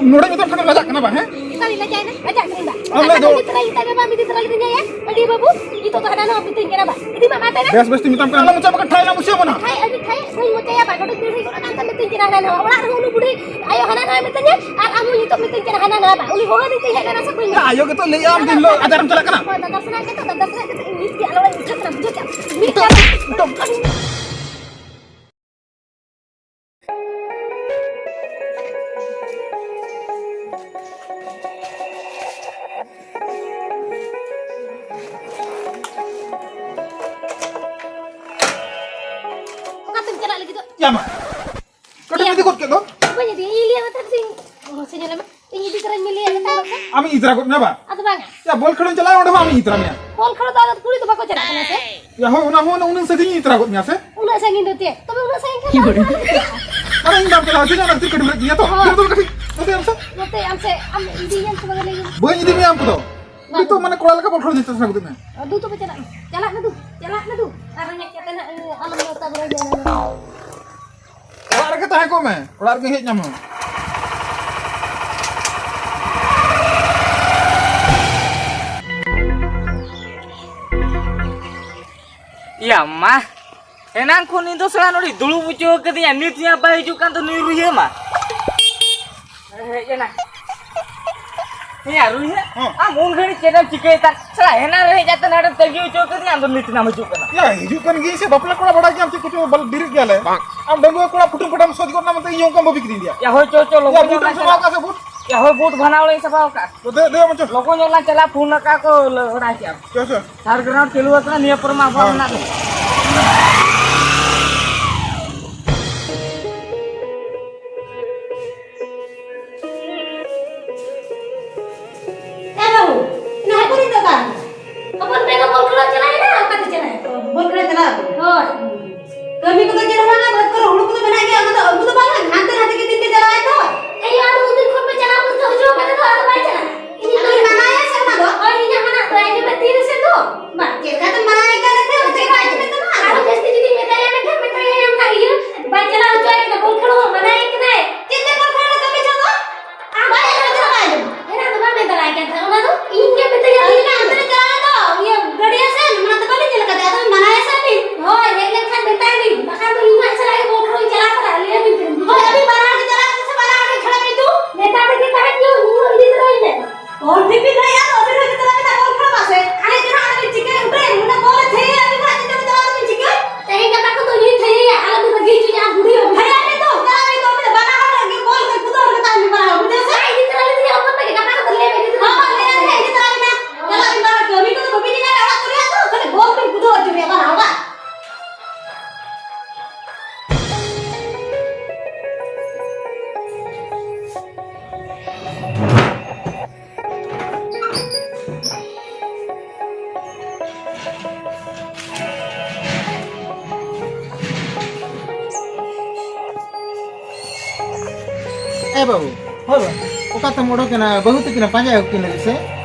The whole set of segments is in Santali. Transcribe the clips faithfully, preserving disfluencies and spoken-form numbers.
ᱱᱚᱰᱮ ᱢᱮᱛᱟᱢ ᱠᱷᱟᱱ ᱞᱟᱡᱟᱜ ᱠᱟᱱᱟ ᱵᱟ, ᱦᱮᱸ? ᱚᱠᱟ ᱨᱮ ᱞᱟᱡᱟᱜ ᱮᱱᱟ? ᱞᱟᱡᱟᱜ ᱠᱟᱱᱟ ᱵᱟ? ᱟᱢ ᱞᱟᱡ ᱫᱚ ᱤᱫᱤ ᱛᱚᱨᱟ ᱞᱮᱛᱟᱭ ᱢᱮ ᱵᱟ, ᱤᱫᱤ ᱛᱚᱨᱟ ᱞᱮᱛᱟᱭ ᱢᱮ ᱭᱟ᱾ ᱟᱹᱰᱤ ᱵᱟᱹᱵᱩ, ᱱᱤᱛᱚᱜ ᱫᱚ ᱦᱟᱱᱟ ᱱᱚᱣᱟ ᱢᱤᱛᱟᱹᱧ ᱠᱟᱱᱟ ᱵᱟ᱾ ᱤᱫᱤ ᱢᱟ, ᱢᱟ ᱛᱟᱭ ᱢᱮ᱾ ᱵᱮᱥ, ᱵᱮᱥ ᱛᱮ ᱢᱮᱛᱟᱢ ᱠᱟᱱᱟ, ᱟᱞᱚᱢ ᱢᱚᱪᱟ ᱵᱟᱠᱷᱟᱱ ᱴᱷᱟᱭ ᱞᱟᱝ ᱵᱩᱡᱷᱟᱹᱣ ᱵᱚᱱᱟ᱾ ᱴᱷᱟᱭ, ᱟᱹᱰᱤ ᱴᱷᱟᱭ, ᱵᱟᱹᱧ ᱢᱚᱪᱟᱭᱟ ᱵᱟ᱾ ᱱᱚᱰᱮ ᱫᱟᱹᱲ ᱦᱩᱭ ᱜᱚᱫ ᱟᱠᱟᱱ ᱛᱟᱢ ᱢᱤᱛᱟᱹᱧ ᱠᱟᱱᱟ ᱦᱟᱱᱟ ᱱᱚᱣᱟ᱾ ᱚᱲᱟᱜ ᱨᱮᱦᱚᱸ ᱩᱱᱤ ᱵᱩᱰᱷᱤ ᱟᱭᱳ ᱦᱟᱱᱟ ᱱᱚᱣᱟ ᱢᱤᱛᱟᱹᱧᱟ, ᱟᱨ ᱟᱢ ᱦᱚᱸ ᱱᱤᱛᱚᱜ ᱢᱤᱛᱟᱹᱧ ᱠᱟᱱᱟ ᱦᱟᱱᱟ ᱱᱚᱣᱟ ᱵᱟ᱾ ᱩᱱᱤ ᱦᱚᱦᱚ ᱟᱹᱫᱤᱧ ᱛᱮ ᱦᱮᱡ ᱞᱮᱱᱟ ᱥᱮ ᱵᱟᱹᱧ ᱟᱭᱳ ᱜᱮᱛᱚ ᱞᱟᱹᱭᱮᱫ ᱟᱢ ᱫᱤᱱ ᱦᱤᱞᱳᱜ ᱟᱡᱟᱨᱮᱢ ᱪᱟᱞᱟᱜ ᱠᱟᱱᱟ᱾ ᱦᱳᱭ, ᱫᱟᱫᱟ ᱥᱟᱞᱟᱜ ᱜᱮᱛᱚ, ᱫᱟᱫᱟ ᱥᱟᱞᱟᱜ ᱜᱮᱛᱚ ᱤᱧ ᱱᱤᱛ ᱜᱮ ᱟᱞᱚ ᱵᱩᱡᱷᱟᱹᱜ ᱠᱟᱱᱟ, ᱵᱩᱡᱷᱟᱹᱣ ᱠᱮᱫᱟᱢ? ᱱᱤᱛ ᱜᱮ ᱟᱞᱚ ᱚᱠᱟᱛᱮᱢ ᱪᱟᱞᱟᱜ ᱞᱟᱹᱜᱤᱫᱚᱜ? ᱭᱟ ᱢᱟ᱾ ᱠᱟᱹᱴᱤᱡ ᱤᱫᱤ ᱜᱚᱫ ᱠᱮᱫ ᱫᱚ᱾ ᱵᱟᱹᱧ ᱤᱫᱤᱭᱟ, ᱤᱧ ᱞᱟᱹᱭᱟ ᱢᱮᱛᱟᱢ ᱥᱮ ᱤᱧ, ᱚ, ᱥᱮ ᱧᱮᱞ ᱢᱮ, ᱤᱧ ᱤᱫᱤ ᱛᱚᱨᱟᱧ ᱢᱮ ᱞᱟᱹᱭᱟ ᱢᱮᱛᱟᱢ ᱥᱮ᱾ ᱟᱢᱤᱧ ᱤᱫᱤ ᱛᱚᱨᱟ ᱜᱚᱫ ᱢᱮᱭᱟ ᱵᱟ? ᱟᱫᱚ ᱵᱟᱝᱟ᱾ ᱭᱟ, ᱵᱚᱞ ᱠᱷᱮᱞᱳᱰ ᱪᱟᱞᱟᱜᱼᱟ, ᱚᱸᱰᱮ ᱦᱚᱸ ᱟᱢᱤᱧ ᱤᱫᱤ ᱛᱚᱨᱟ ᱢᱮᱭᱟ᱾ ᱵᱚᱞ ᱠᱷᱮᱞᱳᱰ ᱫᱚ ᱟᱫᱚ ᱠᱩᱲᱤ ᱫᱚ ᱵᱟᱠᱚ ᱪᱟᱞᱟᱜ ᱠᱟᱱᱟ ᱥᱮ? ᱭᱟ, ᱦᱳᱭ, ᱚᱱᱟ ᱦᱚᱸ ᱩᱱᱟᱹᱜ ᱥᱟᱺᱜᱤᱧ ᱤᱧ ᱤᱫᱤ ᱛᱚᱨᱟ ᱜᱚᱫ ᱢᱮᱭᱟ ᱥᱮ? ᱩᱱᱟᱹᱜ ᱥᱟᱺᱜᱤᱧ ᱫᱚ ᱪᱮᱫ? ᱛᱚᱵᱮ ᱩᱱᱟᱹᱜ ᱥᱟᱺᱜᱤᱧ ᱠᱷᱟᱱ ᱟᱨ ᱤᱧ ᱵᱟᱢ ᱪᱟᱞᱟᱣ ᱦᱚᱪᱚᱧᱟ, ᱚᱱᱟ ᱠᱷᱟᱹᱛᱤᱨ ᱠᱟᱹᱴᱤᱡ ᱮᱢ ᱨᱮᱡ ᱜᱮᱭᱟ ᱛᱚ᱾ ᱦᱳᱭ᱾ ᱫᱟᱹᱲ ᱫᱚ ᱠᱟᱹᱴᱤᱡ, ᱱᱚᱛᱮ ᱟᱢ ᱥᱮ᱾ ᱱᱚᱛᱮ ᱟᱢ ᱥᱮ, ᱟᱢ ᱤᱫᱤᱭᱟᱢ ᱥᱮ ᱵᱟᱝ ᱞᱟᱹᱭ ᱢᱮ? ᱵᱟᱹᱧ ᱤᱫᱤ ᱢᱮᱭᱟ ᱟᱢ ᱠᱚᱫᱚ᱾ ᱵᱟᱝ᱾ ᱱᱤᱛᱚᱜ ᱢᱟᱱᱮ ᱠᱚᱲᱟ ᱞᱮᱠᱟ ᱵᱚᱞ ᱠᱷᱮᱞᱳᱰ ᱧᱮᱞ ᱪᱟᱞᱟᱣ ᱜᱚᱫᱚᱜ ᱢᱮ᱾ ᱫᱩ ᱛᱚᱵᱮ ᱪᱟᱞᱟᱜ ᱢᱮ, ᱪᱟᱞᱟᱜ ᱢᱮ ᱫᱩ, ᱪᱟᱞᱟᱜ ᱢᱮ ᱫᱩ᱾ ᱟᱨ ᱨᱮᱸᱜᱮᱡ ᱠᱟᱛᱮ ᱱᱟᱜ ᱟᱞᱚᱢ ᱱᱮᱣᱛᱟ ᱵᱟᱲᱟᱭᱟ᱾ ᱚᱲᱟᱜ ᱨᱮᱜᱮ ᱛᱟᱦᱮᱸ ᱠᱚᱜ ᱢᱮ, ᱚᱲᱟᱜ ᱨᱮᱜᱮ ᱦᱮᱡ ᱧᱟᱢ ᱢᱮ᱾ ᱭᱟ ᱢᱟ, ᱮᱱᱟᱝ ᱠᱷᱚᱱ ᱤᱧ ᱫᱚ ᱥᱟᱞᱟ ᱱᱚᱰᱮ ᱫᱩᱲᱩᱵ ᱦᱚᱪᱚ ᱠᱟᱹᱫᱤᱧᱟ, ᱱᱤᱛ ᱦᱚᱸ ᱵᱟᱭ ᱦᱤᱡᱩᱜ ᱠᱟᱱ ᱫᱚ ᱱᱩᱭ ᱨᱩᱭᱦᱟᱹ ᱢᱟ᱾ ᱦᱮᱡ ᱮᱱᱟ᱾ ᱦᱮᱸᱭᱟ, ᱨᱩᱭᱦᱟᱹ, ᱦᱮᱸ᱾ ᱟᱢ ᱩᱱ ᱜᱷᱟᱹᱲᱤᱡ ᱪᱮᱫ ᱮᱢ ᱪᱤᱠᱟᱹᱭᱮᱫ ᱛᱟᱦᱮᱸᱫ? ᱥᱟᱞᱟ, ᱮᱱᱟᱝ ᱨᱮ ᱦᱮᱡ ᱠᱟᱛᱮ ᱱᱚᱰᱮ ᱛᱟᱹᱜᱤ ᱦᱚᱪᱚ ᱠᱟᱹᱫᱤᱧᱟ, ᱟᱢ ᱫᱚ ᱱᱤᱛ ᱮᱱᱟᱢ ᱦᱤᱡᱩᱜ ᱠᱟᱱᱟ᱾ ᱭᱟ, ᱦᱤᱡᱩᱜ ᱠᱟᱱ ᱜᱤᱭᱟᱹᱧ ᱥᱮ, ᱵᱟᱯᱞᱟ ᱠᱚᱲᱟ ᱵᱟᱲᱟᱭ ᱜᱮᱭᱟᱢ, ᱪᱮᱫ ᱠᱚᱪᱚ ᱵᱟᱞ ᱰᱮᱨᱤᱜ ᱜᱮᱭᱟᱞᱮ᱾ ᱵᱟᱝ᱾ ᱟᱢ ᱰᱟᱺᱜᱩᱣᱟᱹ ᱠᱚᱲᱟ ᱯᱷᱩᱴᱩᱢ ᱯᱷᱟᱴᱟᱢ ᱥᱚᱡ ᱜᱚᱫ ᱱᱟ ᱢᱮᱱᱛᱮ ᱤᱧ ᱦᱚᱸ ᱚᱱᱠᱟᱢ ᱵᱷᱟᱹᱵᱤ ᱠᱤᱫᱤᱧ ᱜᱮᱭᱟ᱾ ᱭᱟ, ᱦᱳᱭ, ᱪᱚ, ᱪᱚ, ᱭᱟ, ᱞᱚᱜᱚᱱ ᱧᱚᱜ ᱵᱩᱴ ᱮᱢ ᱞᱟᱝ ᱥᱟᱯᱷᱟ ᱪᱟᱞᱟᱜ᱾ ᱟᱠᱟᱫ ᱥᱮ ᱵᱩᱴ? ᱭᱟ, ᱦᱳᱭ, ᱵᱩᱴ ᱵᱷᱟᱱᱟ ᱚᱲᱟᱜ ᱤᱧ ᱥᱟᱯᱷᱟ ᱟᱠᱟᱫ᱾ ᱛᱚ, ᱫᱮ, ᱫᱮ, ᱢᱟ ᱪᱚ᱾ ᱞᱚᱜᱚᱱ ᱧᱚᱜ ᱞᱟᱝ ᱪᱟᱞᱟᱜ, ᱯᱷᱳᱱ ᱟᱠᱟᱫ ᱠᱚ, ᱞᱟᱹ-, ᱵᱟᱲᱟᱭ ᱠᱮᱫᱼᱟ᱾ ᱪᱚ, ᱪᱚ᱾ ᱛᱷᱟᱨᱰ ᱜᱨᱟᱣᱩᱱᱰ ᱪᱟᱹᱞᱩ ᱟᱠᱟᱱᱟ, ᱱᱤᱭᱟᱹ ᱯᱚᱨᱮ ᱢᱟ ᱟᱵᱚᱣᱟᱜ ᱦᱮᱸ᱾ ᱢᱮᱱᱟᱜ ᱜᱮ᱾ ᱮ ᱵᱟᱹᱵᱩ, ᱱᱟᱦᱟᱜ ᱠᱚᱨᱮ ᱫᱚ ᱵᱟᱝ᱾ ᱦᱚᱯᱚᱱ ᱯᱮ ᱫᱚ ᱵᱚᱞ ᱠᱷᱮᱞᱳ ᱪᱟᱞᱟᱣ ᱮᱱᱟ, ᱚᱠᱟᱛᱮ ᱪᱟᱞᱟᱣ ᱮᱱᱟ? ᱵᱚᱞ ᱠᱷᱮᱞᱳ ᱪᱟᱞᱟᱣ ᱟᱠᱟᱱᱟ? ᱦᱳᱭ᱾ ᱠᱟᱹᱢᱤ ᱠᱚᱫᱚ ᱪᱮᱫ ᱦᱚᱸ ᱵᱟᱝᱟ, ᱵᱟᱹᱫᱽ ᱠᱚᱨᱮ ᱦᱩᱲᱩ ᱠᱚᱫᱚ ᱢᱮᱱᱟᱜ ᱜᱮᱭᱟ, ᱚᱱᱟ ᱫᱚ ᱟᱹᱜᱩ ᱫᱚ ᱵᱟᱝᱟ, ᱦᱟᱱᱛᱮ ᱱᱟᱛᱮ ᱜᱮ ᱫᱤᱱ ᱜᱮ ᱪᱟᱞᱟᱣ ᱟᱭ ᱛᱚ᱾ ᱮᱭ, ᱟᱫᱚ ᱩᱱᱫᱤᱱ ᱠᱷᱚᱱ ᱯᱮ ᱪᱟᱞᱟᱣ ᱠᱟᱱᱟ ᱛᱚ, ᱦᱤᱡᱩᱜ ᱠᱟᱱᱟ ᱛᱚ, ᱟᱫᱚ ᱵᱟᱭ ᱪᱟᱞᱟᱜᱼᱟ᱾ ᱤᱧ ᱟᱫᱚ ᱢᱟᱱᱟᱭᱟ ᱥᱮ ᱚᱱᱟ ᱫᱚ? ᱦᱳᱭ, ᱤᱧᱟᱹᱜ ᱢᱟᱱᱟ ᱫᱚ, ᱟᱡ ᱢᱟ ᱛᱤᱨᱮ ᱥᱮ ᱫᱚ᱾ ᱵᱟᱝ᱾ ᱪᱮᱫ ᱞᱮᱠᱟᱛᱮᱢ ᱢᱟᱱᱟᱭᱮ ᱠᱟᱱᱟ ᱥᱮ, ᱚᱱᱟ ᱪᱮᱫ ᱵᱟᱭ ᱟᱸᱡᱚᱢᱮᱫ ᱛᱟᱢᱟ? ᱟᱨᱚ ᱡᱟᱹᱥᱛᱤ ᱡᱩᱫᱤ ᱮ ᱵᱟᱹᱵᱩ, ᱦᱳᱭ ᱵᱟ᱾ ᱚᱠᱟ ᱛᱮᱢ ᱚᱰᱚᱠ ᱮᱱᱟ? ᱵᱟᱹᱦᱩ ᱛᱟᱹᱠᱤᱱ ᱯᱟᱸᱡᱟᱭᱮᱫ ᱠᱤᱱ ᱞᱟᱹᱜᱤᱫ ᱥᱮ?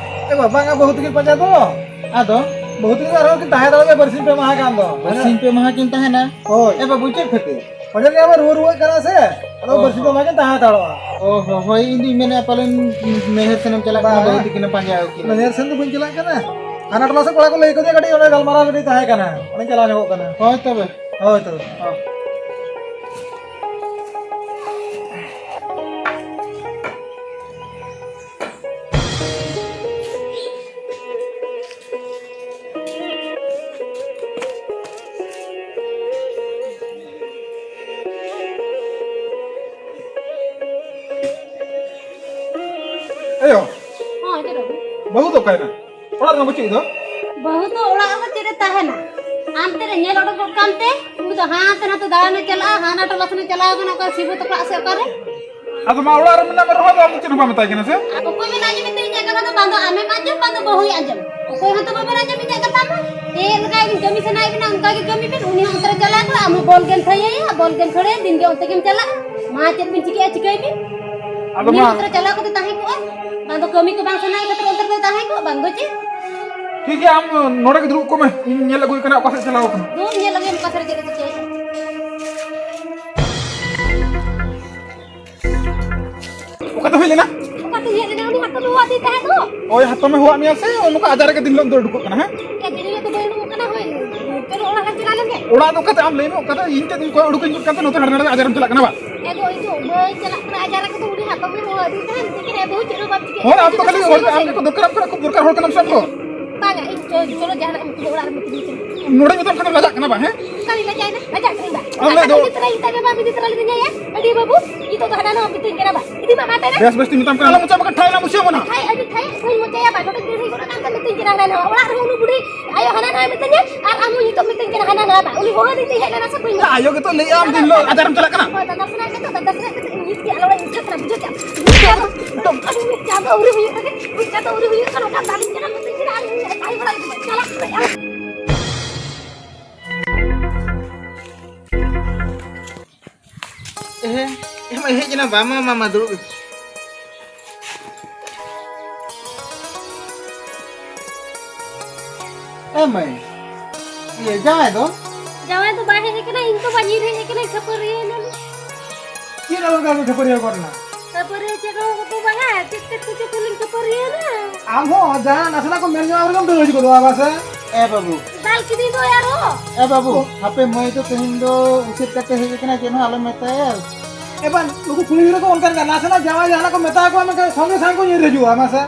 ᱮ ᱵᱟ, ᱵᱟᱝᱟ, ᱵᱟᱹᱦᱩ ᱛᱟᱹᱠᱤᱱ ᱯᱟᱸᱡᱟ ᱫᱚ᱾ ᱟᱫᱚ? ᱵᱟᱹᱦᱩ ᱛᱟᱹᱠᱤᱱ ᱫᱚ ᱟᱨᱦᱚᱸ ᱠᱤᱱ ᱛᱟᱦᱮᱸ ᱦᱟᱛᱟᱲᱚᱜ ᱜᱮᱭᱟ ᱵᱟᱨᱥᱤᱧ ᱯᱮ ᱢᱟᱦᱟ ᱜᱟᱱ ᱫᱚ᱾ ᱵᱟᱨᱥᱤᱧ ᱯᱮ ᱢᱟᱦᱟ ᱠᱤᱱ ᱛᱟᱦᱮᱱᱟ? ᱦᱳᱭ᱾ ᱮ ᱵᱟᱹᱵᱩ, ᱪᱮᱫ ᱠᱷᱟᱹᱛᱤᱨ? ᱚᱸᱰᱮ ᱨᱮ ᱟᱵᱟᱨ ᱨᱩᱣᱟᱹ, ᱨᱩᱣᱟᱹᱜ ᱠᱟᱱᱟ ᱥᱮ, ᱟᱫᱚ ᱚ ᱵᱟᱹᱨᱥᱤᱧ ᱦᱚᱸ᱾ ᱯᱮ ᱢᱟᱦᱟ ᱠᱤᱱ ᱛᱟᱦᱮᱸ ᱦᱟᱛᱟᱲᱚᱜᱼᱟ᱾ ᱚ ᱦᱚᱸ, ᱦᱳᱭ, ᱤᱧ ᱫᱩᱧ ᱢᱮᱱᱮᱫᱼᱟ ᱯᱟᱞᱮᱱ ᱱᱟᱹᱭᱦᱟᱹᱨ ᱥᱮᱱᱮᱢ ᱪᱟᱞᱟᱜ ᱠᱟᱱᱟ, ᱵᱟᱝ᱾ ᱵᱟᱹᱦᱩ ᱛᱟᱹᱠᱤᱱᱮᱢ ᱯᱟᱸᱡᱟ ᱟᱹᱜᱩ ᱠᱤᱱᱟ᱾ ᱱᱟᱹᱭᱦᱟᱹᱨ ᱥᱮᱱ ᱫᱚ ᱵᱟᱹᱧ ᱪᱟᱞᱟᱜ ᱠᱟᱱᱟ᱾ ᱦᱟᱱᱟ ᱴᱚᱞᱟ ᱥᱮᱫ ᱠᱚᱲᱟ ᱠᱚ ᱞᱟᱹᱭ ᱠᱟᱫᱮᱭᱟ, ᱠᱟᱹᱴᱤᱡ ᱚᱸᱰᱮ ᱜᱟᱞᱢᱟᱨᱟᱣ ᱠᱟᱹᱴᱤᱡ ᱛᱟᱦᱮᱸ ᱠᱟᱱᱟ, ᱚᱸᱰᱮᱧ ᱪᱟᱞᱟᱣ ᱧᱚᱜᱚᱜ ᱠᱟᱱᱟ᱾ ᱦᱳᱭ ᱛᱚᱵᱮ᱾ ᱦᱳᱭ ᱛᱚᱵᱮ᱾ ᱦᱳᱭ᱾ ᱮᱭᱳ, ᱦᱚᱸ, ᱪᱮᱫ ᱦᱚᱸ ᱵᱟᱝ᱾ ᱵᱟᱹᱦᱩ ᱫᱚ ᱚᱠᱟᱭᱮᱱᱟ? ᱚᱲᱟᱜ ᱨᱮᱢᱟ ᱵᱟᱹᱪᱩᱜ ᱫᱚ᱾ ᱵᱟᱹᱦᱩ ᱫᱚ ᱚᱲᱟᱜ ᱨᱮᱫᱚ ᱪᱮᱫ ᱮ ᱛᱟᱦᱮᱱᱟ? ᱟᱢ ᱛᱮᱨᱮ ᱧᱮᱞ ᱚᱰᱚᱠᱚᱜ ᱠᱟᱱᱛᱮ, ᱩᱱᱤ ᱫᱚ ᱦᱟᱱᱛᱮ ᱱᱟᱛᱮ ᱫᱟᱬᱟᱱᱮ ᱪᱟᱞᱟᱜᱼᱟ, ᱦᱟᱱᱟ ᱴᱚᱞᱟ ᱥᱮᱱᱮ ᱪᱟᱞᱟᱣ ᱠᱟᱱᱟ, ᱚᱠᱟ ᱥᱤᱵᱩ ᱛᱟᱠᱚ ᱚᱲᱟᱜ ᱥᱮ ᱚᱠᱟᱨᱮ? ᱟᱫᱚ ᱢᱟ ᱚᱲᱟᱜ ᱨᱮ ᱢᱮᱱᱟᱜ ᱢᱮ ᱨᱮᱦᱚᱸ ᱫᱚ ᱟᱢ ᱫᱚ ᱪᱮᱫ ᱦᱚᱸ ᱵᱟᱢ ᱢᱮᱛᱟᱭ ᱠᱟᱱᱟ ᱥᱮ? ᱟᱨ ᱚᱠᱚᱭ ᱢᱮᱱᱟ ᱟᱸᱡᱚᱢ ᱢᱮᱛᱟᱹᱧ ᱤᱧᱟᱹᱜ ᱠᱟᱛᱷᱟ ᱫᱚ? ᱵᱟᱝ ᱫᱚ ᱟᱢᱮᱢ ᱟᱸᱡᱚᱢ, ᱵᱟᱝ ᱫᱚ ᱵᱟᱹᱦᱩᱭ ᱟᱸᱡᱚᱢ᱾ ᱚᱠᱚᱭ ᱦᱚᱸᱛᱚ ᱵᱟᱵᱮᱱ ᱟᱸᱡᱚᱢ ᱤᱧᱟᱹᱜ ᱠᱟᱛᱷᱟ ᱢᱟ᱾ ᱪᱮᱫ ᱞᱮᱠᱟ ᱟᱹᱵᱤᱱ ᱠᱟᱹᱢᱤ ᱥᱟᱱᱟᱭᱮᱫ ᱵᱤᱱᱟ ᱚᱱᱠᱟ ᱜᱮ ᱠᱟᱹᱢᱤ ᱵᱤᱱ᱾ ᱩᱱᱤ ᱦᱚᱸ ᱚᱱᱛᱮ ᱨᱮ ᱪᱟᱞᱟᱣ ᱠᱚᱜᱼᱟ, ᱟᱢ ᱦᱚᱸ ᱵᱚᱞ ᱜᱮᱢ ᱛᱷᱟᱹᱭᱟᱹᱭᱟ, ᱵᱚᱞ ᱜᱮᱢ ᱠᱷᱟᱹᱲᱮᱭᱟ, ᱫᱤᱱ ᱜᱮ ᱚᱱᱛᱮ ᱜᱮᱢ ᱪᱟᱞᱟᱜᱼᱟ᱾ ᱢᱟ ᱪᱮᱫ ᱵᱤᱱ ᱪᱤᱠᱟᱹᱭᱟ ᱪᱤᱠᱟᱹᱭ ᱵᱤᱱ᱾ ᱟᱫᱚ ᱩᱱᱤ ᱢᱟ ᱦᱚᱸ ᱚᱱᱛᱮ ᱨᱮ ᱪᱟᱞᱟᱣ ᱠᱟᱛᱮ ᱛᱟᱦᱮᱸ ᱠᱚᱜᱼᱟ᱾ ᱵᱟᱝ ᱫᱚ ᱠᱟᱹᱢᱤ ᱠᱚ ᱵᱟᱝ ᱥᱟᱱᱟᱭᱮ ᱠᱷᱟᱹᱛᱤᱨ ᱚᱱᱛᱮ ᱨᱮ ᱛᱟᱦᱮᱸ ᱠᱚᱜᱼᱟ, ᱵᱟᱝ ᱫᱚ ᱪᱮᱫ? ᱴᱷᱤᱠ ᱜᱮᱭᱟ, ᱟᱢ ᱱᱚᱰᱮ ᱜᱮ ᱫᱩᱲᱩᱵ ᱠᱚᱜ ᱢᱮ, ᱤᱧ ᱧᱮᱞ ᱟᱹᱜᱩᱭ ᱠᱟᱱᱟ ᱚᱠᱟ ᱥᱮᱫ ᱪᱟᱞᱟᱣ ᱠᱟᱱᱟ᱾ ᱫᱩ ᱧᱮᱞ ᱟᱹᱜᱩᱭ ᱢᱮ ᱚᱠᱟ ᱥᱮᱫ ᱨᱮ ᱪᱮᱫ ᱮ ᱪᱤᱠᱟᱹᱭᱟ᱾ ᱚᱠᱟᱛᱮ ᱦᱩᱭ ᱞᱮᱱᱟ? ᱚᱠᱟᱛᱮ ᱦᱮᱡ ᱞᱮᱱᱟ? ᱩᱱᱤ ᱦᱟᱛᱚᱢ ᱦᱚᱦᱚ ᱟᱫᱮ ᱛᱟᱦᱮᱸ ᱫᱚ᱾ ᱳᱭ ᱦᱟᱛᱚᱢᱮ ᱦᱚᱦᱚ ᱟᱫ ᱢᱮᱭᱟ ᱥᱮ ᱱᱚᱝᱠᱟ ᱟᱡᱟᱨ ᱨᱮᱜᱮ ᱫᱤᱱ ᱦᱤᱞᱳᱜ ᱫᱚ ᱩᱰᱩᱠᱚᱜ ᱠᱟᱱᱟ, ᱦᱮᱸ? ᱮ, ᱫᱤᱱ ᱦᱤᱞᱳᱜ ᱫᱚ ᱵᱟᱹᱧ ᱩᱰᱩᱠᱚᱜ ᱠᱟᱱᱟ, ᱦᱳᱭ᱾ ᱪᱚᱞᱚ ᱚᱲᱟᱜ ᱞᱟᱝ ᱪᱟᱞᱟᱣ ᱞᱮᱱ ᱜᱮ᱾ ᱚᱲᱟᱜ ᱫᱚ ᱚᱠᱟᱛᱮ ᱟᱢ ᱞᱟᱹᱭ ᱢᱮ, ᱚᱠᱟᱛᱮ ᱤᱧ ᱛᱮᱫ ᱤᱧ ᱠᱚᱭ ᱩᱰᱩᱠᱟᱹᱧ ᱠᱟᱱ ᱛᱮ ᱱᱚᱛᱮ ᱦᱟᱸᱰᱮ ᱱᱟᱰᱮ ᱟᱡᱟᱨᱮᱢ ᱪᱟᱞᱟᱜ ᱠᱟᱱᱟ ᱵᱟ? ᱮ ᱜᱚ, ᱤᱧ ᱫᱚ ᱵᱟᱹᱧ ᱪᱟᱞᱟᱜ ᱠᱟᱱᱟ ᱟᱡᱟᱨ ᱨᱮ, ᱩᱱᱤ ᱦᱟᱛᱚᱢᱮ ᱦᱚᱦᱚ ᱟᱫᱮ ᱛᱟᱦᱮᱸᱫ, ᱢᱮᱛᱟᱹᱧ ᱠᱟᱱᱟ, ᱮ ᱵᱟᱹᱦᱩ ᱪᱮᱫ ᱦᱚᱸ ᱵᱟᱢ ᱪᱤᱠᱟᱹᱭᱟ᱾ ᱦᱳᱭ, ᱟᱢ ᱫᱚ ᱠᱷᱟᱹᱞᱤ ᱦᱚᱲ ᱟᱢ ᱜᱮᱠᱚ ᱫᱚᱨᱠᱟᱨᱟᱢ ᱠᱟᱱᱟ, ᱠᱷᱩᱵ ᱫᱚᱨᱠᱟᱨ ᱦᱚᱲ ᱠᱟᱱᱟᱢ ᱥᱮ ᱟᱢ ᱫᱚ? ᱵᱟᱝᱟ, ᱤᱧ ᱪᱚ-, ᱪᱚᱞᱚ ᱡᱟᱦᱟᱱᱟᱜ ᱤᱧ ᱠᱩᱞᱤ ᱚᱲᱟᱜ ᱨᱮ ᱢᱤᱛᱟᱹᱧ ᱪᱚᱞᱚ᱾ ᱱᱚᱰᱮ ᱢᱮᱛᱟᱢ ᱠᱷᱟᱱ ᱞᱟᱡᱟᱜ ᱠᱟᱱᱟ ᱵᱟ, ᱦᱮᱸ? ᱚᱱᱠᱟ ᱞᱤᱧ ᱞᱟᱡᱟᱭᱮᱱᱟ, ᱞᱟᱡᱟᱜ ᱠᱟᱹᱱᱟᱹᱧ ᱵᱟ᱾ ᱟᱢ ᱞᱟᱹᱭ ᱫᱚ᱾ ᱟᱫᱚ ᱤᱫᱤ ᱛᱚᱨᱟ ᱞᱮ ᱢᱮᱛᱟᱭ ᱢᱮ, ᱵᱟᱢ ᱤᱫᱤ ᱛᱚᱨᱟ ᱞᱮᱫᱤᱧᱟ ᱭᱟ? ᱟᱹᱰᱤ ᱵᱟᱹᱵᱩ, ᱱᱤᱛᱚᱜ ᱫᱚ ᱦᱟᱱᱟ ᱱᱟᱣᱟ ᱢᱤᱛᱟᱹᱧ ᱠᱟᱱᱟ ᱵᱟ᱾ ᱤᱫᱤ ᱢᱟ, ᱢᱟ ᱛᱟᱭ ᱢᱮ᱾ ᱵᱮᱥ, ᱵᱮᱥ ᱛᱮ ᱢᱮᱛᱟᱢ ᱠᱟᱱᱟ, ᱟᱞᱚᱢ ᱢᱚᱪᱟ ᱵᱟᱠᱷᱟᱱ ᱴᱷᱟᱭ ᱞᱟᱝ ᱵᱩᱡᱷᱟᱹᱣ ᱵᱚᱱᱟ᱾ ᱴᱷᱟᱭ, ᱟᱹᱰᱤ ᱴᱷᱟᱭ, ᱵᱟᱹᱧ ᱢᱚᱪᱟᱭᱟ ᱵᱟ, ᱱᱚᱰᱮ ᱫᱟᱹᱲ ᱦᱩᱭ ᱜᱚᱫᱚᱜ ᱠᱟᱱ ᱛᱮ ᱢᱤᱛᱟᱹᱧ ᱠᱟᱱᱟ ᱦᱟᱱᱟ ᱱᱟᱣᱟ᱾ ᱚᱲᱟᱜ ᱨᱮᱦᱚᱸ ᱩᱱᱤ ᱵᱩᱰᱷᱤ ᱟᱭᱳ ᱦᱟᱱᱟ ᱱᱟᱣᱟ ᱢᱤᱛᱟᱹᱧᱟ, ᱟᱨ ᱟᱢ ᱦᱚᱸ ᱱᱤᱛᱚᱜ ᱢᱤᱛᱟᱹᱧ ᱠᱟᱱᱟ ᱦᱟᱱᱟ ᱱᱟᱣᱟ ᱵᱟ᱾ ᱩᱱᱤ ᱦᱚᱦᱚ ᱟᱹᱫᱤᱧ ᱛᱮ ᱦᱮᱡ ᱞᱮᱱᱟ ᱥᱮ ᱵᱟᱹᱧ ᱟᱭᱳ ᱜᱮᱛᱚ ᱞᱟᱹᱭᱮᱫ ᱟᱢ ᱫᱤᱱ ᱦᱤᱞᱳᱜ ᱟᱡᱟᱨᱮᱢ ᱪᱟᱞᱟᱜ ᱠᱟᱱᱟ᱾ ᱦᱳᱭ, ᱫᱟᱫᱟ ᱥᱟᱱᱟᱭᱮᱫ ᱢᱮ ᱛᱚ, ᱫᱟᱫᱟ ᱥᱟᱱᱟᱭᱮᱫ ᱢᱮ ᱛᱚ, ᱤᱧ ᱜᱤᱛᱤᱡ ᱟᱞᱚ ᱚᱲᱟᱜ ᱤᱧ ᱵᱩᱡᱷᱟᱹᱣ ᱠᱟᱱᱟ, ᱵᱩᱡᱷᱟᱹᱣ ᱠᱮᱫ ᱟᱢ? ᱟᱹᱣᱨᱤ ᱦᱩᱭᱩᱜ ᱠᱟᱱᱟ, ᱯᱚᱭᱥᱟ ᱫᱚ ᱟᱹᱣᱨᱤ ᱦᱩᱭᱩᱜ ᱠᱟᱱᱟ, ᱚᱠᱟ ᱫᱟᱜ ᱤᱧ ᱠᱟᱱᱟ, ᱢᱤᱛᱟᱹᱧ ᱠᱟᱱᱟ, ᱟᱨ ᱤᱧ ᱛᱟᱦᱮᱸ ᱵᱟᱲᱟ ᱞᱟᱹᱜᱤᱫ ᱪᱟᱞᱟᱜ ᱠᱟᱱᱟ᱾ ᱮᱦᱮ, ᱮᱢ ᱦᱮᱡ ᱮᱱᱟ, ᱵᱟ, ᱢᱟ, ᱢᱟ, ᱢᱟ, ᱫᱩᱲᱩᱵ᱾ ᱮ ᱢᱟᱹᱭ, ᱤᱭᱟᱹ, ᱡᱟᱶᱟᱭ ᱫᱚ? ᱡᱟᱶᱟᱭ ᱫᱚ ᱵᱟᱭ ᱦᱮᱡ ᱟᱠᱟᱱᱟ, ᱤᱧ ᱠᱚ ᱵᱟᱹᱧ ᱧᱤᱨ ᱦᱮᱡ ᱟᱠᱟᱱᱟ, ᱠᱷᱟᱹᱯᱟᱹᱨᱤ ᱮᱱᱟᱞᱮ᱾ ᱪᱮᱫ ᱟᱵᱟᱨ ᱠᱟᱹᱢᱤ ᱠᱷᱟᱹᱯᱟᱹᱨᱤ ᱦᱚᱸ ᱜᱚᱫ ᱮᱱᱟ? ᱠᱷᱟᱹᱯᱟᱹᱨᱤ ᱪᱮᱫ ᱦᱚᱸ ᱵᱟᱠᱚ ᱵᱟᱝᱟ, ᱪᱮᱫ ᱛᱮ ᱠᱚᱪᱚ ᱠᱚᱞᱤᱧ ᱠᱷᱟᱹᱯᱟᱹᱨᱤ ᱮᱱᱟ᱾ ᱟᱢ ᱦᱚᱸ ᱡᱟᱦᱟᱸ ᱱᱟᱥᱮᱱᱟᱜ ᱠᱚ ᱢᱮᱱ ᱧᱚᱜ ᱨᱮᱜᱮᱢ ᱫᱟᱹᱲ ᱦᱤᱡᱩᱜ ᱜᱚᱫᱚᱜᱼᱟ ᱵᱟᱥᱮ? ᱮ ᱵᱟᱹᱵᱩ᱾ ᱫᱟᱞ ᱠᱤᱫᱤᱧ ᱫᱚᱭ ᱟᱨᱦᱚᱸ᱾ ᱮ ᱵᱟᱹᱵᱩ, ᱦᱟᱯᱮ ᱢᱟᱹᱭ ᱫᱚ ᱛᱮᱦᱮᱧ ᱫᱚ ᱩᱥᱟᱹᱫ ᱠᱟᱛᱮ ᱦᱮᱡ ᱟᱠᱟᱱᱟ, ᱪᱮᱫ ᱦᱚᱸ ᱟᱞᱚᱢ ᱢᱮᱛᱟᱭᱟ᱾ ᱮ ᱵᱟᱝ, ᱱᱩᱠᱩ ᱠᱩᱲᱤ ᱜᱤᱫᱽᱨᱟᱹ ᱠᱚ ᱚᱱᱠᱟᱱ ᱜᱮᱭᱟ, ᱱᱟᱥᱮᱱᱟᱜ ᱡᱟᱶᱟᱭ ᱡᱟᱦᱟᱱᱟᱜ ᱠᱚ ᱢᱮᱛᱟ ᱠᱚᱣᱟ, ᱢᱮᱱᱠᱷᱟᱱ ᱥᱚᱸᱜᱮ ᱥᱟᱝ ᱠᱚ ᱧᱤᱨ ᱦᱤᱡᱩᱜᱼᱟ, ᱢᱟᱥᱮ᱾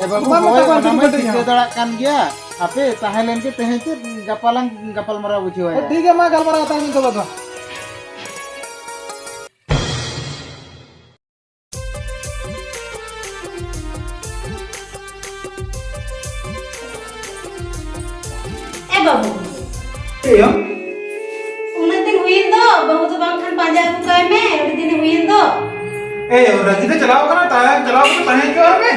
ᱮ ᱵᱟᱹᱵᱩ, ᱵᱟᱢ ᱢᱮᱛᱟ ᱦᱳᱭ, ᱠᱚᱣᱟ, ᱚᱱᱟ ᱪᱮᱫ ᱢᱟᱧ ᱠᱚ ᱴᱷᱤᱠᱟᱹ ᱢᱮᱛᱟᱹᱧᱟ? ᱫᱟᱲᱮᱭᱟᱜ ᱠᱟᱱ ᱜᱮᱭᱟ᱾ ᱦᱟᱯᱮ, ᱛᱟᱦᱮᱸ ᱞᱮᱱ ᱜᱮ ᱛᱮᱦᱮᱧ ᱪᱮᱫ ᱜᱟᱯᱟ ᱞᱟᱝ ᱜᱟᱯᱟᱞ ᱢᱟᱨᱟᱣ ᱵᱩᱡᱷᱟᱹᱣᱟ᱾ ᱦᱳᱭ, ᱴᱷᱤᱠ ᱜᱮᱭᱟ, ᱢᱟ ᱜᱟᱞᱢᱟᱨᱟᱣ ᱦᱟᱛᱟᱲ ᱵᱤᱱ ᱛᱚᱵᱮ ᱫᱚ᱾ ᱮ ᱵᱟᱹᱵᱩ᱾ ᱪᱮᱫ ᱭᱟ? ᱩᱱᱟᱹᱜ ᱫᱤᱱ ᱦᱩᱭᱮᱱ ᱫᱚ, ᱵᱟᱹᱦᱩ ᱫᱚ ᱵᱟᱝᱠᱷᱟᱱ ᱯᱟᱸᱡᱟ ᱟᱹᱜᱩ ᱠᱟᱭ ᱢᱮ, ᱟᱹᱰᱤ ᱫᱤᱱᱮ ᱦᱩᱭᱮᱱ ᱫᱚ᱾ ᱮ, ᱨᱟᱹᱜᱤ ᱛᱮ ᱪᱟᱞᱟᱣ ᱠᱟᱱᱟ, ᱛᱟᱦᱮᱸ, ᱪᱟᱞᱟᱣ ᱠᱟᱛᱮ ᱛᱟᱦᱮᱸ ᱦᱚᱪᱚ ᱟᱭ ᱢᱮ,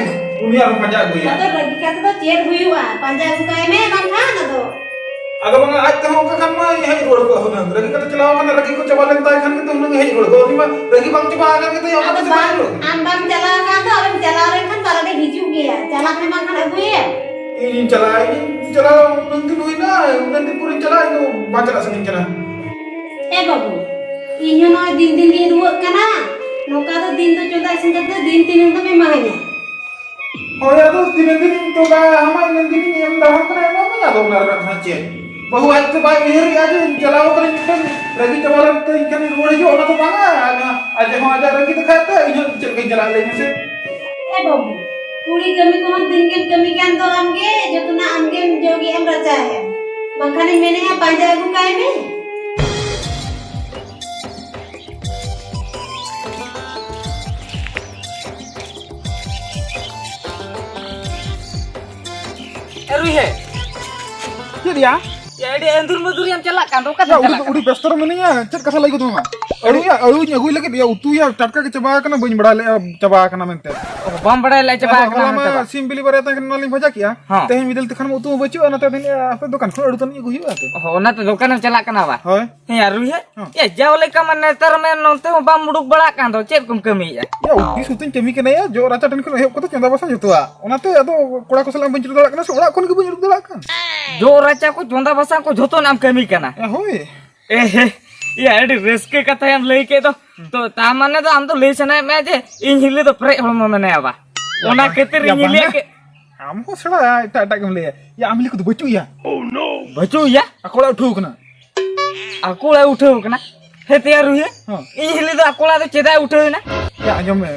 ᱩᱱᱤ ᱟᱨ ᱯᱟᱸᱡᱟ ᱟᱹᱜᱩᱭᱟ᱾ ᱟᱫᱚ ᱨᱟᱹᱜᱤ ᱠᱟᱛᱮ ᱫᱚ ᱪᱮᱫ ᱦᱩᱭᱩᱜᱼᱟ? ᱯᱟᱸᱡᱟ ᱟᱹᱜᱩ ᱠᱟᱭ ᱢᱮ ᱵᱟᱝᱠᱷᱟᱱ ᱟᱫᱚ᱾ ᱟᱫᱚ ᱵᱟᱝᱟ, ᱟᱡ ᱛᱮᱦᱚᱸ ᱚᱱᱠᱟ ᱠᱷᱟᱱ ᱢᱟ ᱦᱮᱡ ᱨᱩᱣᱟᱹᱲ ᱠᱚᱜᱼᱟ ᱦᱩᱱᱟᱹᱝ᱾ ᱨᱟᱹᱜᱤ ᱠᱟᱛᱮ ᱪᱟᱞᱟᱣ ᱠᱟᱱᱟ, ᱨᱟᱹᱜᱤ ᱠᱚ ᱪᱟᱵᱟ ᱞᱮᱱ ᱛᱟᱭ ᱠᱷᱟᱱ ᱜᱮᱛᱚ ᱦᱩᱱᱟᱹᱝ ᱦᱮᱡ ᱨᱩᱣᱟᱹᱲ ᱠᱚᱜᱼᱟ᱾ ᱩᱱᱤ ᱢᱟ ᱨᱟᱹᱜᱤ ᱵᱟᱝ ᱪᱟᱵᱟ ᱟᱠᱟᱱ ᱜᱮᱛᱟᱭᱟ, ᱚᱱᱟ ᱟᱫᱚ ᱛᱮ ᱵᱟᱝ, ᱦᱮᱡ ᱨᱩᱣᱟᱹᱲ᱾ ᱟᱢ ᱵᱟᱢ ᱪᱟᱞᱟᱣ ᱟᱠᱟᱱ ᱫᱚ, ᱟᱢᱮᱢ ᱪᱟᱞᱟᱣ ᱞᱮᱱᱠᱷᱟᱱ ᱯᱟᱞᱮ ᱦᱤᱡᱩᱜ ᱜᱮᱭᱟ᱾ ᱪᱟᱞᱟᱜ ᱢᱮ ᱵᱟᱝᱠᱷᱟᱱ ᱟᱹᱜᱩᱭᱮᱢ᱾ ᱤᱧᱤᱧ ᱪᱟᱞᱟᱜᱼᱟ, ᱤᱧᱤᱧ ᱪᱟᱞᱟᱜᱼᱟ, ᱩᱱᱟᱹᱜ ᱫᱤᱱ ᱦᱩᱭᱱᱟ, ᱩᱱᱟᱹᱜ ᱫᱤᱱ ᱯᱚᱨᱮᱧ ᱪᱟᱞᱟᱜᱼᱟ, ᱤᱧ ᱫᱚ ᱵᱟᱝ ᱪᱟᱞᱟᱜ ᱥᱟᱱᱟᱧ ᱠᱟᱱᱟ᱾ ᱮ ᱵᱟᱹᱵᱩ, ᱤᱧ ᱦᱚᱸ ᱱᱚᱜᱼᱚᱭ ᱫᱤᱱ ᱫᱤᱱ ᱜᱤᱧ ᱨᱩᱣᱟᱹᱜ ᱠᱟᱱᱟ᱾ ᱱᱚᱝᱠᱟ ᱫᱚ ᱫᱤᱱ ᱫᱚ ᱪᱚᱸᱫᱟ ᱤᱥᱤᱱ ᱠᱟᱛᱮ ᱫᱤᱱ ᱛᱤᱱᱟᱹᱜ ᱫᱚᱢ ᱮᱢᱟᱹᱧᱟ? ᱦᱳᱭ, ᱟᱫᱚ ᱛᱤᱱᱟᱹᱜ ᱫᱤᱱᱤᱧ ᱪᱚᱸᱫᱟᱭᱟ, ᱟᱢᱟᱜ ᱤᱱᱟᱹᱜ ᱫᱤᱱᱤᱧ ᱮᱢ ᱫᱟᱲᱮᱭᱟᱢ ᱠᱟᱱᱟ, ᱮᱢᱟᱢᱟᱹᱧ, ᱟᱫᱚ ᱚᱱᱟ ᱨᱮᱱᱟᱜ ᱫᱚ ᱪᱮᱫ? ᱵᱟᱹᱦᱩ ᱟᱡ ᱛᱮ ᱵᱟᱭ ᱩᱭᱦᱟᱹᱨᱮᱜᱼᱟ ᱡᱮ ᱤᱧ ᱪᱟᱞᱟᱣ ᱠᱟᱱᱟᱧ ᱢᱤᱫᱴᱟᱝ ᱨᱟᱹᱜᱤ ᱪᱟᱵᱟ ᱞᱮᱱ ᱛᱮ ᱤᱧ ᱠᱷᱟᱱᱤᱧ ᱨᱩᱣᱟᱹᱲ ᱦᱤᱡᱩᱜᱼᱟ, ᱚᱱᱟ ᱫᱚ ᱵᱟᱝᱟ᱾ ᱟᱡ ᱦᱚᱸ ᱟᱡᱟᱜ ᱨᱟᱹᱜᱤ ᱫᱮᱠᱷᱟᱣ ᱛᱮ, ᱤᱧ ᱦᱚᱸ ᱪᱮᱫ ᱞᱮᱠᱟᱧ ᱪᱟᱞᱟᱜᱼᱟ, ᱞᱟᱹᱭ ᱢᱮᱥᱮ? ᱮ ᱵᱟᱹᱵᱩ, ᱠᱩᱲᱤ ᱠᱟᱹᱢᱤ ᱠᱚᱦᱚᱸ ᱫᱤᱱ ᱜᱮᱢ ᱠᱟᱹᱢᱤ ᱠᱟᱱ ᱫᱚ ᱟᱢ ᱜᱮ, ᱡᱚᱛᱚᱱᱟᱜ ᱟᱢ ᱜᱮᱢ ᱡᱚᱜᱮᱜ ᱮᱢ ᱨᱟᱪᱟᱭᱮᱜᱼᱟ᱾ ᱵᱟᱝᱠᱷᱟᱱᱤᱧ ᱢᱮᱱᱮᱜᱼᱟ, ᱯᱟᱸᱡᱟ ᱟᱹᱜᱩ ᱠᱟᱭ ᱢᱮ᱾ ᱮ ᱨᱩᱭ ᱦᱮ᱾ ᱪᱮᱫ ᱭᱟ? ᱭᱟ, ᱟᱹᱰᱤ ᱮᱱᱫᱩᱨ ᱢᱟᱹᱫᱩᱨ ᱭᱟᱢ ᱪᱟᱞᱟᱜ ᱠᱟᱱ ᱫᱚ, ᱚᱠᱟ ᱭᱟ, ᱛᱮᱢ ᱩᱰᱤ, ᱪᱟᱞᱟᱜ ᱠᱟᱱᱟ? ᱩᱰᱤ ᱵᱮᱥᱛᱚ ᱨᱮ ᱢᱤᱱᱟᱹᱧᱟ, ᱪᱮᱫ ᱠᱟᱛᱷᱟ ᱞᱟᱹᱭ ᱜᱚᱫ ᱟᱢᱟ? ᱟᱹᱞᱩᱭᱟ, ᱟᱹᱞᱩᱧ ᱟᱹᱜᱩᱭ ᱞᱟᱹᱜᱤᱫ, ᱭᱟ, ᱩᱛᱩᱭᱟ, ᱴᱟᱴᱠᱟ ᱜᱮ ᱪᱟᱵᱟ ᱟᱠᱟᱱᱟ, ᱵᱟᱹᱧ ᱵᱟᱲᱟᱭ ᱞᱮᱫᱼᱟ ᱪᱟᱵᱟ ᱟᱠᱟᱱᱟ ᱢᱮᱱᱛᱮ᱾ ᱚ, ᱵᱟᱢ ᱵᱟᱲᱟᱭ ᱞᱮᱫᱼᱟ ᱪᱟᱵᱟ ᱟᱫᱚ ᱟᱠᱟᱱᱟ ᱦᱚᱞᱟ ᱢᱟ ᱢᱮᱱᱛᱮ ᱵᱟᱝ? ᱥᱤᱢ ᱵᱤᱞᱤ ᱵᱟᱨᱭᱟ ᱛᱟᱦᱮᱸ ᱠᱟᱱᱟ, ᱚᱱᱟᱞᱤᱧ ᱵᱷᱟᱡᱟ ᱠᱮᱜᱼᱟ᱾ ᱦᱚᱸ᱾ ᱛᱮᱦᱮᱧ ᱵᱤᱫᱟᱹᱞ ᱛᱮᱠᱷᱟᱱ ᱢᱟ ᱩᱛᱩ ᱢᱟ ᱵᱟᱹᱪᱩᱜᱼᱟ, ᱚᱱᱟᱛᱮ ᱟᱫᱚᱧ ᱞᱟᱹᱭᱮᱫᱼᱟ, ᱦᱟᱯᱮ ᱫᱚᱠᱟᱱ ᱠᱷᱚᱱ ᱟᱹᱞᱩ ᱛᱟᱹᱱᱤᱡ ᱟᱹᱜᱩ ᱦᱩᱭᱩᱜᱼᱟ ᱟᱫᱚ᱾ ᱚ, ᱚᱱᱟᱛᱮ ᱫᱚᱠᱟᱱᱮᱢ ᱪᱟᱞᱟᱜ ᱠᱟᱱᱟ ᱵᱟ? ᱦᱳᱭ᱾ ᱦᱮᱸ, ᱟᱨ ᱩᱭᱦᱟᱹᱨ? ᱦᱚᱸ᱾ ᱮ, ᱡᱟᱣ ᱞᱮᱠᱟ ᱢᱟ ᱱᱮᱛᱟᱨ ᱢᱟ ᱱᱚᱱᱛᱮ ᱦᱚᱸ ᱵᱟᱢ ᱩᱰᱩᱠ ᱵᱟᱲᱟᱜ ᱠᱟᱱ ᱫᱚ, ᱪᱮᱫ ᱠᱚᱢ ᱠᱟᱹᱢᱤᱭᱮᱫᱼᱟ? ᱭᱟ, ᱩᱰᱤ ᱥᱩᱛᱩᱧ ᱠᱟᱹᱢᱤ ᱠᱟᱱᱟ ᱭᱟ, ᱡᱚᱜ ᱨᱟᱪᱟ ᱴᱷᱮᱱ ᱠᱷᱚᱱ ᱮᱦᱚᱵ ᱠᱟᱛᱮ ᱪᱚᱸᱫᱟ ᱵᱟᱥᱟᱝ ᱡᱚᱛᱚᱣᱟᱜ᱾ ᱚᱱᱟᱛᱮ ᱟᱫᱚ ᱠᱚᱲᱟ ᱠᱚ ᱥᱟᱞᱟᱜ ᱵᱟᱹᱧ ᱡᱩᱲᱟᱹᱣ ᱫᱟᱲᱮᱭᱟᱜ ᱠᱟᱱᱟ ᱥᱮ, ᱚᱲᱟᱜ ᱠᱷᱚᱱ ᱜᱮ ᱵᱟᱹᱧ ᱩᱰᱩᱠ ᱫᱟᱲᱮᱭᱟᱜ ᱠᱟᱱ᱾ ᱡᱚᱜ ᱨᱟᱪᱟ ᱠᱚ, ᱪᱚᱸᱫᱟ ᱵᱟᱥᱟᱝ ᱠᱚ ᱡᱷᱚᱛᱚᱱᱟᱜ ᱮᱢ ᱠᱟᱹᱢᱤ ᱠᱟᱱᱟ? ᱮ, ᱦᱳᱭ᱾ ᱮ ᱦᱮ, ᱭᱟ, ᱟᱹᱰᱤ ᱨᱟᱹᱥᱠᱟᱹ ᱠᱟᱛᱷᱟᱭᱟᱢ ᱞᱟᱹᱭ ᱠᱮᱫ ᱫᱚ᱾ ᱛᱚ, ᱛᱟ ᱢᱟᱱᱮ ᱫᱚ ᱟᱢ ᱫᱚ ᱞᱟᱹᱭ ᱥᱟᱱᱟᱭᱮᱫ ᱢᱮᱭᱟ ᱡᱮ ᱤᱧ ᱦᱤᱞᱤ ᱫᱚ ᱯᱮᱨᱮᱡ ᱦᱚᱲᱢᱚ ᱢᱮᱱᱟᱭᱟ ᱵᱟ? ᱭᱟ, ᱚᱱᱟ ᱵᱟᱝ, ᱠᱷᱟᱹᱛᱤᱨ ᱭᱟ, ᱤᱧ ᱦᱤᱞᱤᱭᱟᱜ ᱵᱟᱝᱟ᱾ ᱠᱮ- ᱟᱢ ᱦᱚᱸ ᱥᱮᱬᱟ ᱮᱴᱟᱜ ᱮᱴᱟᱜ ᱜᱮᱢ ᱞᱟᱹᱭᱟ᱾ ᱭᱟ, ᱟᱢ ᱦᱤᱞᱤ ᱠᱚᱫᱚ ᱵᱟᱹᱪᱩᱜ ᱭᱟ? ᱵᱟᱹᱪᱩᱜ ᱭᱟ? ᱟᱠᱚ ᱚᱲᱟᱜ ᱩᱴᱷᱟᱹᱣ ᱠᱟᱱᱟ᱾ ᱟᱠᱚ ᱚᱲᱟᱜ ᱩᱴᱷᱟᱹᱣ ᱠᱟᱱᱟ? ᱦᱮ ᱛᱮᱭᱟᱨ ᱦᱩᱭᱟ᱾ ᱦᱚᱸ᱾ ᱤᱧ ᱦᱤᱞᱤ ᱫᱚ ᱟᱠᱚ ᱚᱲᱟᱜ ᱫᱚ ᱪᱮᱫᱟᱜ ᱩᱴᱷᱟᱹᱣ ᱮᱱᱟ? ᱭᱟ, ᱟᱸᱡᱚᱢ ᱢᱮ᱾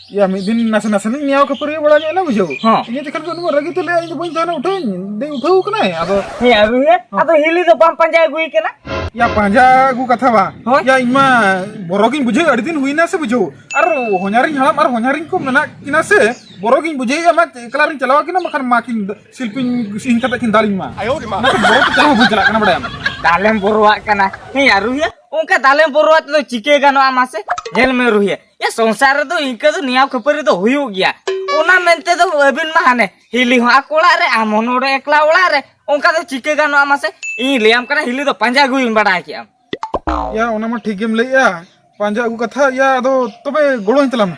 ᱭᱟ, ᱢᱤᱫ ᱫᱤᱱ ᱱᱟᱥᱮ ᱱᱟᱥᱮ ᱞᱤᱧ ᱱᱮᱭᱟᱣ ᱠᱷᱟᱹᱯᱟᱹᱨᱤ ᱵᱟᱲᱟ ᱧᱚᱜ ᱮᱱᱟ, ᱵᱩᱡᱷᱟᱹᱣ᱾ ᱦᱚᱸ᱾ ᱤᱧ ᱡᱚᱠᱷᱚᱱ ᱜᱮ ᱩᱱᱤ ᱢᱟ ᱨᱟᱹᱜᱤ ᱛᱮ ᱞᱟᱹᱭᱟ, "ᱤᱧ ᱫᱚ ᱵᱟᱹᱧ ᱛᱟᱦᱮᱱᱟ, ᱩᱴᱷᱟᱹᱣ ᱤᱧ, ᱫᱮᱡ ᱩᱴᱷᱟᱹᱣ ᱠᱟᱱᱟᱭ, ᱟᱫᱚ" ᱦᱮᱸ, ᱟᱨ ᱦᱩᱭᱟ? ᱦᱚᱸ᱾ ᱟᱫᱚ ᱦᱤᱞᱤ ᱫᱚ ᱵᱟᱢ ᱯᱟᱸᱡᱟ ᱟᱹᱜᱩᱭ ᱠᱟᱱᱟ? ᱭᱟ, ᱯᱟᱸᱡᱟ ᱟᱹᱜᱩ ᱠᱟᱛᱷᱟ ᱵᱟᱝ᱾ ᱦᱳᱭ᱾ ᱭᱟ, ᱤᱧ ᱢᱟ ᱵᱚᱨᱚ ᱜᱤᱧ ᱵᱩᱡᱷᱟᱹᱣ, ᱟᱹᱰᱤ ᱫᱤᱱ ᱦᱩᱭᱱᱟ ᱥᱮ, ᱵᱩᱡᱷᱟᱹᱣ᱾ ᱟᱨ ᱦᱚᱧᱦᱟᱨᱤᱧ ᱦᱟᱲᱟᱢ ᱟᱨ ᱦᱚᱧᱦᱟᱨᱤᱧ ᱠᱚ ᱢᱮᱱᱟᱜ ᱠᱤᱱᱟ ᱥᱮ, ᱵᱚᱨᱚ ᱜᱤᱧ ᱵᱩᱡᱷᱟᱹᱣᱮᱫᱼᱟ, ᱢᱟ ᱮᱠᱞᱟ ᱨᱤᱧ ᱪᱟᱞᱟᱣ ᱠᱤᱱᱟ, ᱵᱟᱠᱷᱟᱱ ᱢᱟ ᱠᱤᱱ ᱥᱤᱞᱯᱤᱧ ᱤᱧ ᱠᱟᱛᱮ ᱠᱤᱱ ᱫᱟᱞᱤᱧ ᱢᱟ᱾ ᱟᱭᱳ ᱨᱮ ᱢᱟ᱾ ᱚᱱᱟᱛᱮ ᱵᱚᱨᱚ ᱛᱮ ᱪᱟᱞᱟᱣ ᱦᱚᱸ ᱵᱟᱹᱧ ᱪᱟᱞᱟᱜ ᱠᱟᱱᱟ, ᱵᱟᱲᱟᱭᱟᱢ᱾ ᱫᱟᱞᱮᱢ ᱵᱚᱨᱚᱣᱟᱜ ᱠᱟᱱᱟ᱾ ᱦᱮᱸ, ᱭᱟ ᱨᱩᱦᱤᱭᱟ, ᱚᱱᱠᱟ ᱫᱟᱞᱮᱢ ᱵᱚᱨᱚᱣᱟᱜ ᱛᱮᱫᱚ ᱪᱤᱠᱟᱹ ᱜᱟᱱᱚᱜᱼᱟ ᱢᱟᱥᱮ? ᱧᱮᱞ ᱢᱮ ᱨᱩᱦᱤᱭᱟ, ᱭᱟ, ᱥᱚᱝᱥᱟᱨ ᱨᱮᱫᱚ ᱤᱱᱠᱟᱹ ᱫᱚ ᱱᱮᱭᱟᱣ ᱠᱷᱟᱹᱯᱟᱹᱨᱤ ᱫᱚ ᱦᱩᱭᱩᱜ ᱜᱮᱭᱟ᱾ ᱚᱱᱟ ᱢᱮᱱᱛᱮ ᱫᱚ ᱟᱹᱵᱤᱱ ᱢᱟ ᱦᱟᱱᱮ ᱦᱤᱞᱤ ᱦᱚᱸ ᱟᱠᱚ ᱚᱲᱟᱜ ᱨᱮ, ᱟᱢ ᱦᱚᱸ ᱱᱚᱰᱮ ᱮᱠᱞᱟ ᱚᱲᱟᱜ ᱨᱮ, ᱚᱱᱠᱟ ᱫᱚ ᱪᱤᱠᱟᱹ ᱜᱟᱱᱚᱜᱼᱟ ᱢᱟᱥᱮ? ᱤᱧ ᱞᱟᱹᱭᱟᱢ ᱠᱟᱱᱟ, ᱦᱤᱞᱤ ᱫᱚ ᱯᱟᱸᱡᱟ ᱟᱹᱜᱩᱭᱮᱢ, ᱵᱟᱲᱟᱭ ᱠᱮᱜᱼᱟᱢ᱾ ᱭᱟ, ᱚᱱᱟ ᱢᱟ ᱴᱷᱤᱠ ᱜᱮᱢ ᱞᱟᱹᱭᱮᱜᱼᱟ, ᱯᱟᱸᱡᱟ ᱟᱹᱜᱩ ᱠᱟᱛᱷᱟ᱾ ᱭᱟ, ᱟᱫᱚ ᱛᱚᱵᱮ ᱜᱚᱲᱚᱧ ᱛᱟᱞᱟᱝ ᱢᱮ᱾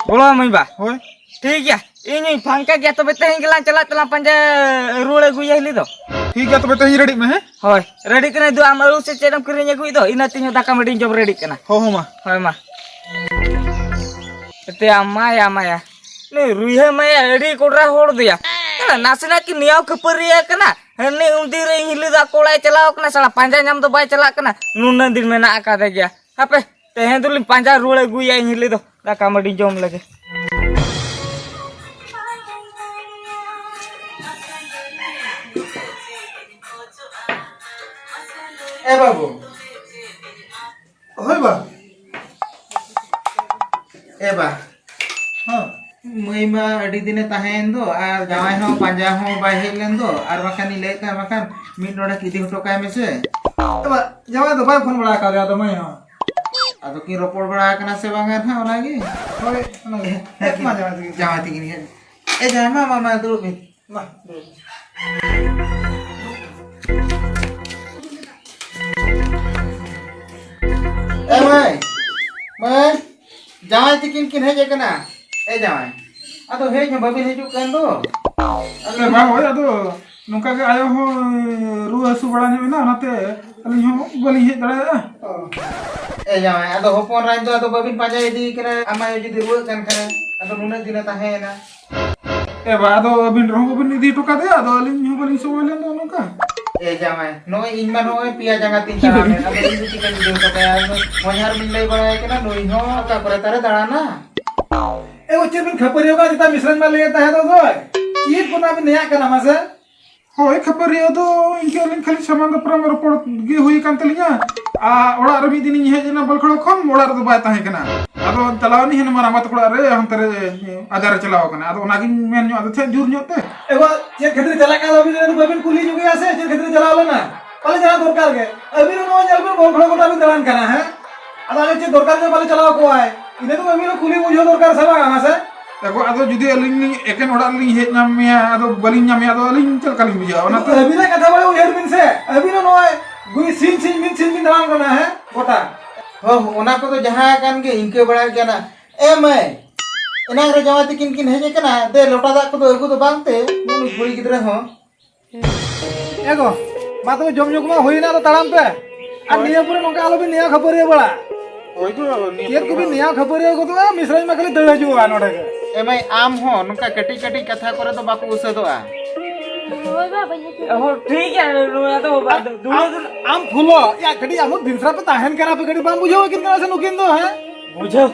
ᱜᱚᱲᱚᱣᱟᱢᱟᱹᱧ ᱵᱟ? ᱦᱳᱭ᱾ ᱴᱷᱤᱠ ᱜᱮᱭᱟ, ᱤᱧ ᱦᱚᱸᱧ ᱯᱷᱟᱝᱠᱟ ᱜᱮᱭᱟ, ᱛᱚᱵᱮ ᱛᱮᱦᱮᱧ ᱜᱮᱞᱟᱝ ᱪᱟᱞᱟᱜ ᱛᱮᱞᱟᱝ ᱯᱟᱸᱡᱟ ᱨᱩᱣᱟᱹᱲ ᱟᱹᱜᱩᱭᱟ ᱦᱤᱞᱤ ᱫᱚ᱾ ᱴᱷᱤᱠ ᱜᱮᱭᱟ, ᱛᱚᱵᱮ ᱛᱮᱦᱮᱧ ᱨᱮᱰᱤᱜ ᱢᱮ, ᱦᱮᱸ? ᱦᱳᱭ, ᱨᱮᱰᱤᱜ ᱠᱟᱹᱱᱟᱹᱧ᱾ ᱫᱩ, ᱟᱢ ᱟᱹᱞᱩ ᱥᱮ ᱪᱮᱫ ᱮᱢ ᱠᱤᱨᱤᱧ ᱟᱹᱜᱩᱭᱮᱫ ᱫᱚ, ᱤᱱᱟᱹ ᱛᱮ ᱤᱧ ᱦᱚᱸ ᱫᱟᱠᱟ ᱢᱟᱹᱰᱤᱧ ᱡᱚᱢ ᱨᱮᱰᱤᱜ ᱠᱟᱱᱟ᱾ ᱦᱚᱸ, ᱦᱚᱸ, ᱢᱟ᱾ ᱦᱳᱭ, ᱢᱟ᱾ ᱮᱛᱮ ᱟᱢ ᱢᱟ, ᱭᱟ ᱢᱟ, ᱭᱟ᱾ ᱱᱩᱭ ᱨᱩᱭᱦᱟᱹ ᱢᱟᱭᱟ ᱟᱹᱰᱤ ᱠᱚᱰᱨᱟ ᱦᱚᱲ ᱫᱚᱭᱟ᱾ ᱱᱟᱥᱮᱱᱟᱜ ᱠᱤᱱ ᱱᱮᱭᱟᱣ ᱠᱷᱟᱹᱯᱟᱹᱨᱤᱭᱟᱹ ᱠᱟᱱᱟ᱾ ᱦᱟᱹᱱᱤ ᱩᱱᱫᱤᱱ ᱨᱮ ᱤᱧ ᱦᱤᱞᱤ ᱫᱚ ᱟᱠᱚ ᱚᱲᱟᱜ ᱮ ᱪᱟᱞᱟᱣ ᱠᱟᱱᱟ, ᱥᱟᱞᱟ ᱯᱟᱸᱡᱟ ᱧᱟᱢ ᱫᱚ ᱵᱟᱭ ᱪᱟᱞᱟᱜ ᱠᱟᱱᱟ᱾ ᱱᱩᱱᱟᱹᱜ ᱫᱤᱱ ᱢᱮᱱᱟᱜ ᱟᱠᱟᱫᱮ ᱜᱮᱭᱟ᱾ ᱦᱟᱯᱮ, ᱛᱮᱦᱮᱧ ᱫᱚᱞᱤᱧ ᱯᱟᱸᱡᱟ ᱨᱩᱣᱟᱹᱲ ᱟᱹᱜᱩᱭᱟ ᱤᱧ ᱦᱤᱞᱤ ᱫᱚ, ᱫᱟᱠᱟ ᱢᱟᱹᱰᱤ ᱡᱚᱢ ᱞᱟᱹᱜᱤᱫ᱾ ᱮ ᱵᱟᱹᱵᱩ᱾ ᱦᱳᱭ ᱵᱟ᱾ ᱮ ᱵᱟ᱾ ᱦᱚᱸ᱾ ᱢᱟᱹᱭ ᱢᱟ ᱟᱹᱰᱤ ᱫᱤᱱᱮ ᱛᱟᱦᱮᱸᱭᱮᱱ ᱫᱚ, ᱟᱨ ᱡᱟᱶᱟᱭ ᱦᱚᱸ ᱯᱟᱸᱡᱟ ᱦᱚᱸ ᱵᱟᱭ ᱦᱮᱡ ᱞᱮᱱ ᱫᱚ, ᱟᱨ ᱵᱟᱠᱷᱟᱱᱤᱧ ᱞᱟᱹᱭᱮᱫ ᱛᱟᱦᱮᱸ, ᱵᱟᱠᱷᱟᱱ ᱢᱤᱫ ᱰᱚᱸᱰᱮᱠ ᱤᱫᱤ ᱦᱚᱴᱚ ᱠᱟᱭ ᱢᱮᱥᱮ᱾ ᱮ ᱵᱟ, ᱡᱟᱶᱟᱭ ᱫᱚ ᱵᱟᱭ ᱯᱷᱳᱱ ᱵᱟᱲᱟ ᱟᱠᱟᱫ ᱞᱮᱭᱟ ᱟᱫᱚ ᱢᱟᱹᱭ ᱦᱚᱸ᱾ ᱟᱫᱚ ᱠᱤᱱ ᱨᱚᱯᱚᱲ ᱵᱟᱲᱟ ᱟᱠᱟᱱᱟ ᱥᱮ ᱵᱟᱝᱟ ᱱᱟᱦᱟᱜ ᱚᱱᱟᱜᱮ? ᱦᱳᱭ, ᱚᱱᱟᱜᱮ᱾ ᱦᱮᱸ, ᱢᱟ ᱡᱟᱶᱟᱭ ᱛᱟᱹᱠᱤᱱ᱾ ᱡᱟᱶᱟᱭ ᱛᱟᱹᱠᱤᱱ ᱜᱮ᱾ ᱮ ᱡᱟᱶᱟᱭ, ᱢᱟ, ᱢᱟ, ᱢᱟ, ᱫᱩᱲᱩᱵ ᱵᱤᱱ᱾ ᱢᱟ, ᱫᱩᱲᱩᱵ᱾ ᱮ ᱢᱟᱹᱭ, ᱢᱟᱹᱭ, ᱡᱟᱶᱟᱭ ᱛᱤᱠᱤᱱ ᱠᱤᱱ ᱦᱮᱡ ᱟᱠᱟᱱᱟ᱾ ᱮ ᱡᱟᱶᱟᱭ, ᱟᱫᱚ ᱦᱮᱡ ᱦᱚᱸ ᱵᱟᱹᱵᱤᱱ ᱦᱤᱡᱩᱜ ᱠᱟᱱ ᱫᱚ᱾ ᱟᱫᱚ ᱵᱟᱝ, ᱦᱳᱭ, ᱟᱫᱚ ᱱᱚᱝᱠᱟ ᱜᱮ ᱟᱭᱳ ᱦᱚᱸ ᱨᱩᱣᱟᱹ ᱦᱟᱹᱥᱩ ᱵᱟᱲᱟ ᱧᱚᱜ ᱮᱱᱟ, ᱚᱱᱟᱛᱮ ᱟᱹᱞᱤᱧ ᱦᱚᱸ ᱵᱟᱹᱞᱤᱧ ᱦᱮᱡ ᱫᱟᱲᱮᱭᱟᱜᱼᱟ᱾ ᱚ᱾ ᱮ ᱡᱟᱶᱟᱭ, ᱟᱫᱚ ᱦᱚᱯᱚᱱ ᱨᱟᱡᱽ ᱫᱚ ᱟᱫᱚ ᱵᱟᱹᱵᱤᱱ ᱯᱟᱸᱡᱟ ᱤᱫᱤᱭᱮ ᱠᱟᱱᱟ, ᱟᱢ ᱟᱭᱳ ᱡᱩᱫᱤ ᱨᱩᱣᱟᱹᱜ ᱠᱟᱱ ᱠᱷᱟᱱ, ᱟᱫᱚ ᱱᱩᱱᱟᱹᱜ ᱫᱤᱱᱮ ᱛᱟᱦᱮᱸᱭᱮᱱᱟ᱾ ᱮ ᱵᱟ, ᱟᱫᱚ ᱟᱹᱵᱤᱱ ᱨᱮᱦᱚᱸ ᱵᱟᱹᱵᱤᱱ ᱤᱫᱤ ᱦᱚᱴᱚ ᱠᱟᱫᱮᱭᱟ, ᱟᱫᱚ ᱟᱹᱞᱤᱧ ᱦᱚᱸ ᱵᱟᱹᱞᱤᱧ ᱥᱚᱢᱚᱭ ᱞᱮᱱ ᱫᱚ ᱱᱚᱝᱠᱟ᱾ ᱮ ᱡᱟᱶᱟᱭ, ᱱᱚᱜᱼᱚᱭ ᱤᱧ ᱢᱟ ᱱᱚᱜᱼᱚᱭ ᱯᱮᱭᱟ ᱡᱟᱸᱜᱟ ᱛᱤᱧ ᱛᱟᱲᱟᱢᱮᱫ, ᱟᱫᱚ ᱤᱧ ᱫᱚ ᱪᱤᱠᱟᱹᱧ ᱤᱫᱤ ᱦᱚᱴᱚ ᱠᱟᱭᱟ? ᱩᱱᱤ ᱦᱚᱧᱦᱟᱨ ᱵᱤᱱ ᱞᱟᱹᱭ ᱵᱟᱲᱟᱭ ᱠᱟᱱᱟ, ᱱᱩᱭ ᱦᱚᱸ ᱚᱠᱟ ᱠᱚᱨᱮ ᱛᱟᱨᱮ ᱫᱟᱬᱟᱱᱟ᱾ ᱮ ᱜᱚ, ᱪᱮᱫ ᱵᱤᱱ ᱠᱷᱟᱹᱯᱟᱹᱨᱤᱭᱟᱹᱣ ᱠᱟᱱᱟ? ᱪᱮᱛᱟᱱ ᱢᱤᱥᱨᱟᱧ ᱢᱟ ᱞᱟᱹᱭᱮᱫ ᱛᱟᱦᱮᱸ ᱫᱚ ᱜᱚᱭ᱾ ᱪᱮᱫ ᱠᱚ ᱱᱟᱜ ᱵᱤᱱ ᱱᱮᱭᱟᱜ ᱠᱟᱱᱟ ᱢᱟᱥᱮ? ᱦᱳᱭ, ᱠᱷᱟᱹᱯᱟᱹᱨᱤᱭᱟᱹᱣ ᱫᱚ ᱤᱱᱠᱟᱹ ᱟᱹᱞᱤᱧ ᱠᱷᱟᱹᱞᱤ ᱥᱟᱢᱟᱝ ᱫᱟᱯᱨᱟᱢ ᱨᱚᱯᱚᱲ ᱜᱮ ᱦᱩᱭ ᱟᱠᱟᱱ ᱛᱟᱹᱞᱤᱧᱟ᱾ ᱟᱨ ᱚᱲᱟᱜ ᱨᱮ ᱢᱤᱫ ᱫᱤᱱᱤᱧ ᱦᱮᱡ ᱮᱱᱟ ᱵᱟᱞᱠᱷᱚᱲ ᱠᱷᱚᱱ, ᱚᱲᱟᱜ ᱨᱮᱫᱚ ᱵᱟᱭ ᱛᱟᱦᱮᱸ ᱠᱟᱱᱟ᱾ ᱟᱫᱚ ᱪᱟᱞᱟᱣ ᱮᱱᱟᱧ ᱦᱟᱱᱮ ᱢᱟᱨᱟᱝᱵᱟ ᱛᱟᱠᱚ ᱚᱲᱟᱜ ᱨᱮ, ᱦᱟᱱᱛᱮ ᱨᱮ ᱟᱡᱟᱨ ᱨᱮ ᱪᱟᱞᱟᱣ ᱟᱠᱟᱱᱟ᱾ ᱟᱫᱚ ᱚᱱᱟᱜᱤᱧ ᱢᱮᱱ ᱧᱚᱜ ᱟᱫᱮ ᱛᱟᱦᱮᱸᱫ ᱡᱳᱨ ᱧᱚᱜ ᱛᱮ᱾ ᱮ ᱜᱚ, ᱪᱮᱫ ᱠᱷᱟᱹᱛᱤᱨ ᱪᱟᱞᱟᱜ ᱠᱟᱱᱟ ᱵᱟᱹᱵᱤᱱ, ᱵᱟᱹᱵᱤᱱ ᱠᱩᱞᱤ ᱧᱚᱜᱮᱭᱟ ᱥᱮ ᱪᱮᱫ ᱠᱷᱟᱹᱛᱤᱨ ᱪᱟᱞᱟᱣ ᱞᱮᱱᱟ? ᱯᱟᱞᱮ ᱡᱟᱦᱟᱸ ᱫᱚᱨᱠᱟᱨ ᱜᱮ᱾ ᱟᱹᱵᱤᱱ ᱦᱚᱸ ᱱᱚᱜᱼᱚᱭ ᱧᱮᱞ ᱵᱤᱱ ᱵᱚᱞᱠᱷᱚᱲ ᱜᱚᱴᱟ ᱵᱤᱱ ᱫᱟᱬᱟᱱ ᱠᱟᱱᱟ, ᱦᱮᱸ? ᱟᱫᱚ ᱟᱞᱮ ᱪᱮᱫ ᱫᱚᱨᱠᱟᱨ ᱜᱮ ᱵᱟᱞᱮ ᱪᱟᱞᱟᱣ ᱠᱚᱜᱼᱟᱭ᱾ ᱤᱱᱟᱹ ᱫᱚ ᱟᱹᱵᱤᱱ ᱦᱚᱸ ᱠᱩᱞᱤ ᱵᱩᱡᱷᱟᱹᱣ ᱫᱚᱨᱠᱟᱨ ᱥᱮ ᱵᱟᱝ, ᱦᱮᱸ ᱥᱮ? ᱮ ᱜᱚ, ᱟᱫᱚ ᱡᱩᱫᱤ ᱟᱹᱞᱤᱧ ᱞᱤᱧ ᱮᱠᱮᱱ ᱚᱲᱟᱜ ᱨᱮᱞᱤᱧ ᱦᱮᱡ ᱧᱟᱢ ᱢᱮᱭᱟ, ᱟᱫᱚ ᱵᱟᱹᱞᱤᱧ ᱧᱟᱢ ᱢᱮᱭᱟ, ᱟᱫᱚ ᱟᱹᱞᱤᱧ ᱪᱮᱫ ᱞᱮᱠᱟ ᱞᱤᱧ ᱵᱩᱡᱷᱟᱹᱣᱟ? ᱚᱱᱟᱛᱮ ᱟᱹᱵᱤᱱᱟᱜ ᱠᱟᱛᱷᱟ ᱵᱟᱲᱟ ᱩᱭᱦᱟᱹᱨ ᱵᱤᱱ ᱥᱮ, ᱟᱹᱵᱤᱱ ᱦᱚᱸ ᱱᱚᱜᱼᱚᱭ ᱜᱩᱭ ᱥᱤᱧ ᱥᱤᱧ ᱵᱤᱱ ᱥᱤᱧ ᱵᱤᱱ ᱫᱟᱬᱟᱱ ᱠᱟᱱᱟ, ᱦᱮᱸ, ᱜᱚᱴᱟ᱾ ᱦᱚᱸ, ᱚᱱᱟ ᱠᱚᱫᱚ ᱡᱟᱦᱟᱸ ᱠᱟᱱ ᱜᱮ, ᱤᱱᱠᱟᱹ ᱵᱟᱲᱟ ᱠᱟᱱᱟ᱾ ᱮ ᱢᱟᱹᱭ, ᱮᱱᱟᱝ ᱨᱮ ᱡᱟᱶᱟᱭ ᱛᱤᱠᱤᱱ ᱠᱤᱱ ᱦᱮᱡ ᱟᱠᱟᱱᱟ, ᱫᱮ ᱞᱚᱴᱟ ᱫᱟᱜ ᱠᱚᱫᱚ ᱟᱹᱜᱩ ᱫᱚ ᱵᱟᱝ ᱛᱮ, ᱱᱩᱭ ᱠᱩᱲᱤ ᱜᱤᱫᱽᱨᱟᱹ ᱦᱚᱸ᱾ ᱮ ᱜᱚ, ᱢᱟ ᱛᱚᱵᱮ ᱡᱚᱢ ᱧᱩ ᱠᱚᱢᱟ ᱦᱩᱭᱱᱟ, ᱟᱫᱚ ᱛᱟᱲᱟᱢ ᱯᱮ᱾ ᱟᱨ ᱦᱳᱭ᱾ ᱱᱤᱭᱟᱹ ᱯᱚᱨᱮ ᱱᱚᱝᱠᱟ ᱟᱞᱚᱵᱤᱱ ᱱᱮᱭᱟᱣ ᱠᱷᱟᱹᱯᱟᱹᱨᱤᱭᱟᱹ ᱵᱟᱲᱟ᱾ ᱦᱳᱭ ᱜᱚ, ᱱᱤᱭᱟᱹ ᱪᱮᱫ ᱯᱚᱨᱮ ᱠᱚᱵᱤᱱ ᱱᱮᱭᱟᱣ ᱠᱷᱟᱹᱯᱟᱹᱨᱤᱭᱟᱹ ᱜᱚᱫᱚᱜᱼᱟ, ᱢᱤᱥᱨᱟᱧ ᱢᱟ ᱠᱷᱟᱹᱞᱤ ᱫᱟᱹᱲ ᱦᱤᱡᱩᱜᱼᱟ ᱱᱚᱰᱮ ᱜᱮ᱾ ᱮ ᱢᱟᱹᱭ, ᱟᱢ ᱦᱚᱸ ᱱᱚᱝᱠᱟ ᱠᱟᱹᱴᱤᱡ ᱠᱟᱹᱴᱤᱡ ᱠᱟᱛᱷᱟ ᱠᱚᱨᱮ ᱫᱚ ᱵᱟᱠᱚ ᱩᱥᱟᱹᱫᱚᱜᱼᱟ᱾ ᱦᱳᱭ ᱵᱟ, ᱵᱟᱹᱧ ᱦᱤᱡᱩᱜᱼᱟ᱾ ᱦᱚᱸ, ᱴᱷᱤᱠ ᱜᱮᱭᱟ, ᱱᱚᱣᱟ ᱫᱚ ᱵᱟᱫ, ᱟᱢ, ᱫᱩᱲᱩᱵ ᱟᱢ ᱯᱷᱩᱞᱚ, ᱭᱟ, ᱠᱟᱹᱴᱤᱡ ᱟᱢ ᱦᱚᱸ ᱫᱤᱱ ᱥᱟᱨᱟ ᱯᱮ ᱛᱟᱦᱮᱱ ᱠᱟᱱᱟ ᱯᱮ, ᱠᱟᱹᱴᱤᱡ ᱵᱟᱢ ᱵᱩᱡᱷᱟᱹᱣ ᱟᱹᱠᱤᱱ ᱠᱟᱱᱟ ᱥᱮ ᱱᱩᱠᱤᱱ ᱫᱚ, ᱦᱮᱸ? ᱵᱩᱡᱷᱟᱹᱣ,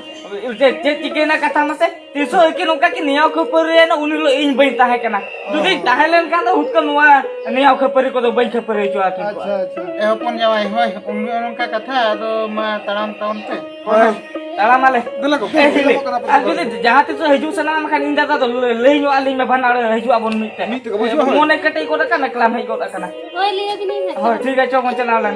ᱪᱮᱫ, ᱪᱮᱫ ᱪᱤᱠᱟᱹᱭᱮᱱᱟ ᱠᱟᱛᱷᱟ ᱢᱟᱥᱮ? ᱛᱤᱥᱚᱜ ᱟᱹᱠᱤᱱ ᱚᱱᱠᱟ ᱠᱤᱱ ᱱᱮᱭᱟᱣ ᱠᱷᱟᱹᱯᱟᱹᱨᱤᱭᱮᱱᱟ, ᱩᱱ ᱦᱤᱞᱳᱜ ᱤᱧ ᱵᱟᱹᱧ ᱛᱟᱦᱮᱸ ᱠᱟᱱᱟ᱾ ᱡᱩᱫᱤᱧ ᱛᱟᱦᱮᱸ ᱞᱮᱱ ᱠᱷᱟᱱ ᱫᱚ ᱦᱩᱛᱠᱟᱹ ᱱᱚᱣᱟ ᱱᱮᱭᱟᱣ ᱠᱷᱟᱹᱯᱟᱹᱨᱤ ᱠᱚᱫᱚ ᱵᱟᱹᱧ ᱠᱷᱟᱹᱯᱟᱹᱨᱤ ᱦᱚᱪᱚᱣᱟᱠᱤᱱ ᱠᱚᱣᱟ᱾ ᱟᱪᱪᱷᱟ, ᱟᱪᱪᱷᱟ᱾ ᱮ ᱦᱚᱯᱚᱱ ᱡᱟᱶᱟᱭ, ᱦᱳᱭ, ᱚᱱᱮ ᱚᱱᱠᱟ ᱠᱟᱛᱷᱟ, ᱟᱫᱚ ᱢᱟ ᱛᱟᱲᱟᱢ ᱛᱟᱵᱚᱱ ᱯᱮ᱾ ᱦᱳᱭ᱾ ᱛᱟᱲᱟᱢ ᱟᱞᱮ᱾ ᱫᱮᱞᱟ ᱜᱚ, ᱮ, ᱦᱤᱞᱤ, ᱫᱮᱞᱟ ᱜᱚ, ᱟᱨ ᱡᱩᱫᱤ ᱡᱟᱦᱟᱸ ᱛᱤᱥᱚᱜ ᱦᱤᱡᱩᱜ ᱥᱟᱱᱟᱢ ᱠᱷᱟᱱ ᱤᱧ ᱫᱟᱫᱟ ᱫᱚ ᱞᱟᱹᱭ, ᱞᱟᱹᱭ ᱧᱚᱜ ᱟᱹᱞᱤᱧ ᱢᱮ, ᱵᱟᱱᱟᱨ ᱦᱤᱡᱩᱜ ᱟᱵᱚᱱ ᱢᱤᱫ ᱛᱮ᱾ ᱢᱤᱫ ᱛᱮᱜᱮ ᱵᱚ ᱦᱤᱡᱩᱜᱼᱟ, ᱦᱳᱭ᱾ ᱢᱚᱱᱮ ᱠᱮᱴᱮᱡ ᱜᱚᱫ ᱟᱠᱟᱱ, ᱮᱠᱞᱟᱢ ᱦᱮᱡ ᱜᱚᱫ ᱟᱠᱟᱱᱟ᱾ ᱦᱳᱭ, ᱞᱟᱹᱭ ᱟᱵᱤᱱᱟᱹᱧ ᱦᱟᱸᱜ᱾ ᱦᱳᱭ, ᱴᱷᱤᱠ ᱟᱪᱷᱮ, ᱵᱚᱱ ᱪᱟᱞᱟᱣ ᱞᱮᱱ᱾